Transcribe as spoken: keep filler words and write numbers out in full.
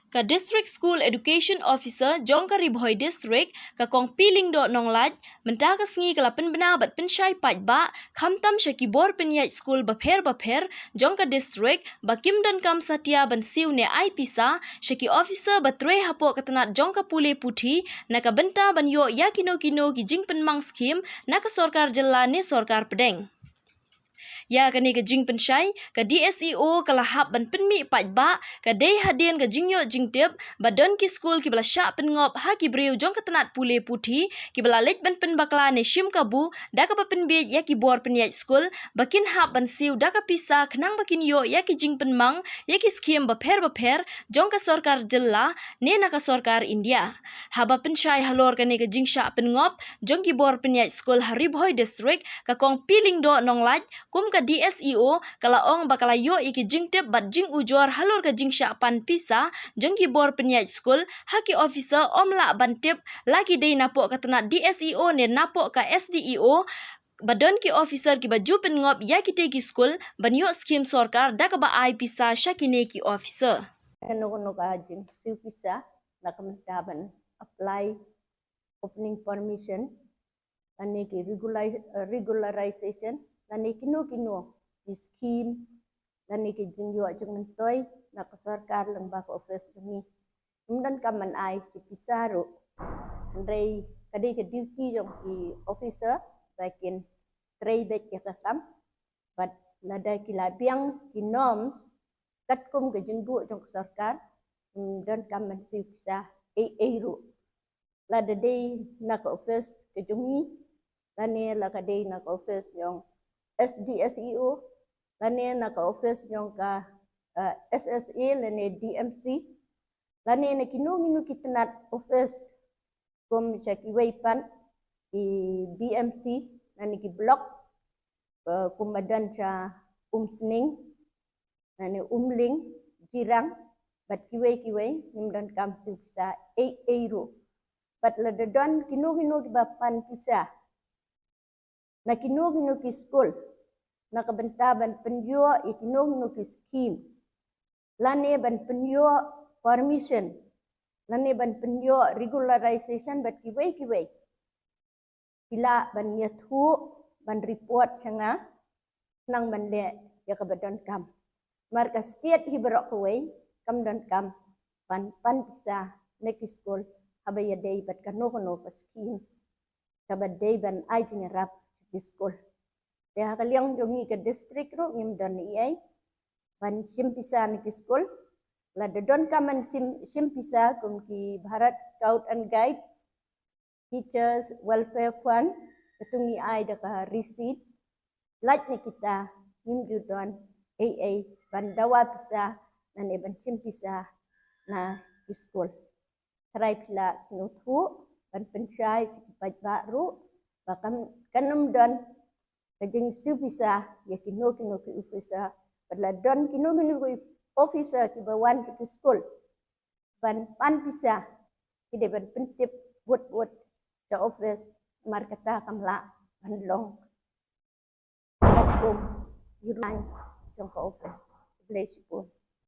Ka District School Education Officer jong ka Ri Bhoi District, ka Kong P Lyngdoh Nonglait, mynta ka sngi ka la pynbna bad pynshai paidbah, khamtam sha ki bor pynïaid skul bapher bapher jong ka district, ba kim donkam satia ban siew ne ai pisa sha ki officer ba trei hapoh ka tnat jong ka pule puthi, na ka bynta ban ïoh ïa kino kino ki jingpynmang skhim na ka sorkar jylla ne sorkar pdeng. Ïa kane ka jingpynshai, ka D S E O ka la hap ban pynmih paidbah, ka dei hadien ka jingïoh jingtip ba don ki skul kiba la shah pynngop ha ki briew jong ka tnat pule puthi, kiba la leit ban pynbakla ne shim kabu da kaba pynbiej ïa ki bor pynïaid skul, ba kin hap ban siew da ka pisa khnang ba kin ïoh ïa ki jingpynmang ïa ki skhim bapher bapher jong ka sorkar jylla ne na ka sorkar India. Haba pynshai halor kane ka jingshah pynngop jong ki bor pynïaid skul ha Ri Bhoi District, ka Kong P Lyngdoh Nonglait, kum ka D S E O, ka la ong ba ka la ïoh ïa ki jingtip bad jingujor halor ka jingshah pan pisa jong ki bor pynïaid skul ha ki officer, ym lah ban tip la ki dei napoh ka tnat D S E O ne napoh ka S D E O, ba don ki officer kiba ju pynngop ïa kitei ki skul ban ïoh skhim sorkar da kaba ai pisa sha kine ki officer. Kano kano ka jingsiew pisa na ka bynta ban apply opening permission, lane ki regulai-, eh, regularization, lane kino kino ki skhim, lane ki jingïoh jingmyntoi na ka sorkar lyngba ka office jong ngi. Ym donkam ban ai shi pisa ruh. Hynrei ka dei ka duty jong ki officer ba kin trei beit ïa ka kam. Bad lada ki la biang ki norms katkum ka jingbuh jong ka sorkar, ym donkam ban siew pisa ei ei ruh. Lada dei na ka office ka jong ngi, lane la ka dei na ka office jong S D S E O, lane na ka office jong ka, eh, S S A lane D M C, lane na kino kino ki tnat office kum sha kiwei pat ki B M C, lane ki block, eh, kum ba don sha Umsning, lane Umling, Jirang, bad kiwei kiwei, ngim donkam siew pisa ei ei ruh. Bad lada don kino kino kiba pan pisa na kino kino ki skul na ka bynta ban pynïoh ïa kino kino ki skhim, lane ban pynïoh permission, lane ban pynïoh regularization bad kiwei kiwei, ki lah ban ïathuh, ban report sha nga, khnang ban leh ïa kaba donkam. Namar ka state hi baroh kawei kam donkam ban pan pisa na ki skul haba ïadei bad kano kano ka skhim kaba dei ban ai jingïarap sha ki skul. Te ha ka liang jong ngi ka district ruh ngim don ei ei ban shim pisa na ki skul. Lada donkam ban shim, shim pisa kum ki Bharat Scout and Guides, Teachers Welfare Fund, katu ngi ai da ka receipt. Lait na kita, ngim ju don ei ei ban dawa pisa lane ban shim pisa na ki skul. Trai phi la sngewthuh ban pynshai sha ki paidbah ruh ba kam, kan ym don ka jingsiew pisa ïa kino kino ki officer. Bad la don kino kino ki officer kiba wan sha ki skul ban pan pisa, ki dei ban pyntip bud bud sha office, namar kata kam lah ban long katkum ki ruh jong ka office. Khublei shibun.